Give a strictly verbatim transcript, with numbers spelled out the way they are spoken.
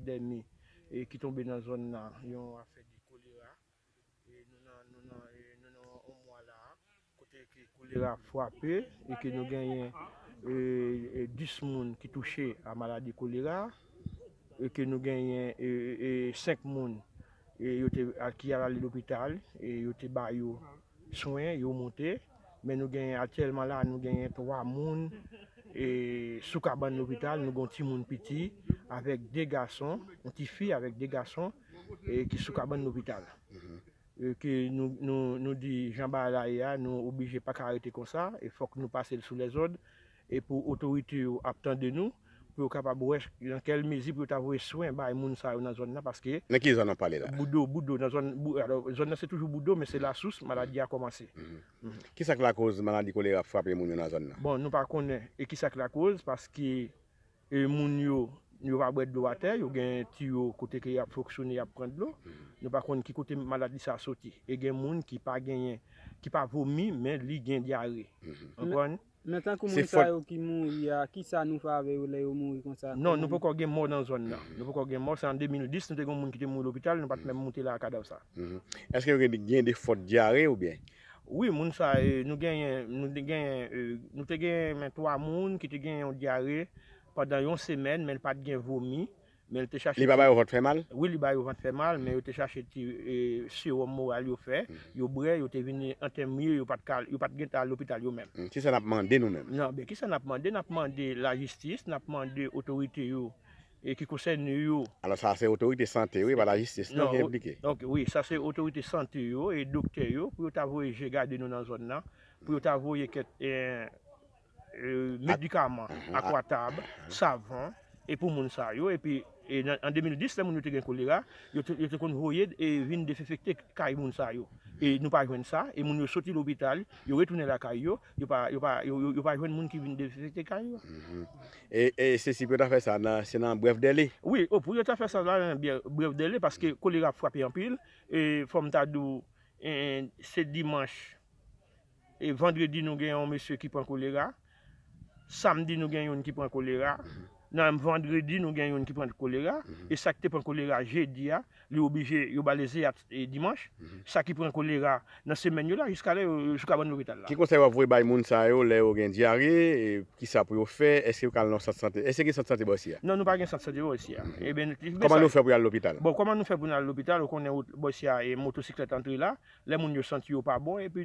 Dèmi, e ki tonbe nan zòn nan, yon afè de kolera. E nou nan, nou nan, e nou nan yon mwa la, kote ke kolera frape, e ke nou genyen, e, e dis moun ki touche a maladi kolera, e ke nou genyen, e, e, e senk moun, e yo te, a, ki al ale lopital, e yo te ba yo swen, yo moute. Men nou genyen aktyèlman la, nou genyen twa moun, e, sou kabann lopital, nou gen yon timoun piti avèk de gason, yon tifi avèk de gason, e, ki sou kabann lopital. E, ke nou, nou, nou di jan bagay la ye a, nou oblije pa ka rete konsa, e fòk nou pase l sou lèzòd, e pou otorite yo ap tande nou, pou yo kapab wè nan kèl mezi pou yo ta voye swen bay moun sa yo nan zòn nan, paske Nan ki zòn w ap pale la? Boudo, Boudo, nan zòn, Bou-, alò, zòn nan se toujou Boudo, men se Lasous maladi a kòmanse. Kisa k lakoz maladi kolera ap frape moun yo nan zòn nan? Bon, nou pa konnen e kisa k lakoz, paske, e, moun yo, yo pa bwè dlo atè, yo gen tiyo kote ke y ap fonksyone, y ap pran dlo. Nou pa konn ki kote maladi sa soti. E gen moun ki pa genyen, ki pa vomi, men li gen dyare. Konprann? Men tankou moun Fòt sa yo ki mouri a, kisa nou fè avè yo lè yo mouri konsa? Non, nou poko gen mò nan zòn nan. Nou poko gen mò, se an de mil dis, nou te gen yon moun ki te mouri lopital, nou pa t menm moute la a kadav sa. Èske yo gen, gen de fòt dyare oubyen? Wi, moun sa, e, nou genyen, nou te genyen, e, nou te genyen men twa moun ki te genyen yon dyare pandan yon semèn, men l pa t gen vomi. Men l te chache Li pa ba yo vant fè mal? Wi, li ba yo vant fè mal, men yo te chache ti, e, sewòm moral yo fè, yo bwè, yo te vin entèmye, yo pa t ka, yo pa t gentan al lopital yo menm. Kisa n ap mande nou menm? Non, ben, kisa n ap mande? N ap mande lajistis, n ap mande otorite yo, e, ki konsène yo. Alò, sa se otorite sante, wi, pa lajistis non ki enplike. Donk, wi, sa se otorite sante yo, e doktè yo, pou yo ta voye je gade nou nan zòn nan, pou yo ta voye kèk, e, e, medikaman, akwatab, savon, e pou moun sa yo. Epi, e nan, an de mil dis, lè moun yo te gen kolera, yo te, yo te konn voye, e, vin dezenfekte kay moun sa yo. E nou pa jwenn sa, e moun yo soti lopital, yo retounen lakay yo, yo pa, yo pa, yo, yo, yo pa jwenn moun ki vin dezenfekte kay yo. E, e se si pou yo ta fè sa, nan, se nan brèf dèle? Wi, o, pou yo ta fè sa la, nan brèf dèle, paske kolera ap frape anpil, e fò m ta di w, e, se dimanch, e vandredi nou gen yon mesye ki pran kolera. Samdi nou gen youn ki pran kolera. Nan vandredi nou gen youn ki pran kolera. E sa ki te pran kolera jedi a, li oblije, yo ba l ezeyat, e, dimanch. Sa ki pran kolera nan semèn yo la, jiska lè yo, yo sou kabann lopital la. Ki konsèy w ap voye bay moun sa yo lè yo gen dyare? E kisa pou yo fè? Èske yo ka al nan sant sante? Èske gen sant sante bò isi a? Non, nou pa gen sant sante bò isi a. Ebyen, Kòman nou fè pou y al lopital? Bon, kòman nou fè pou n al lopital? Ou konnen wout bò isi a, e motosiklèt antre la. Lè moun yo santi yo pa bon, epi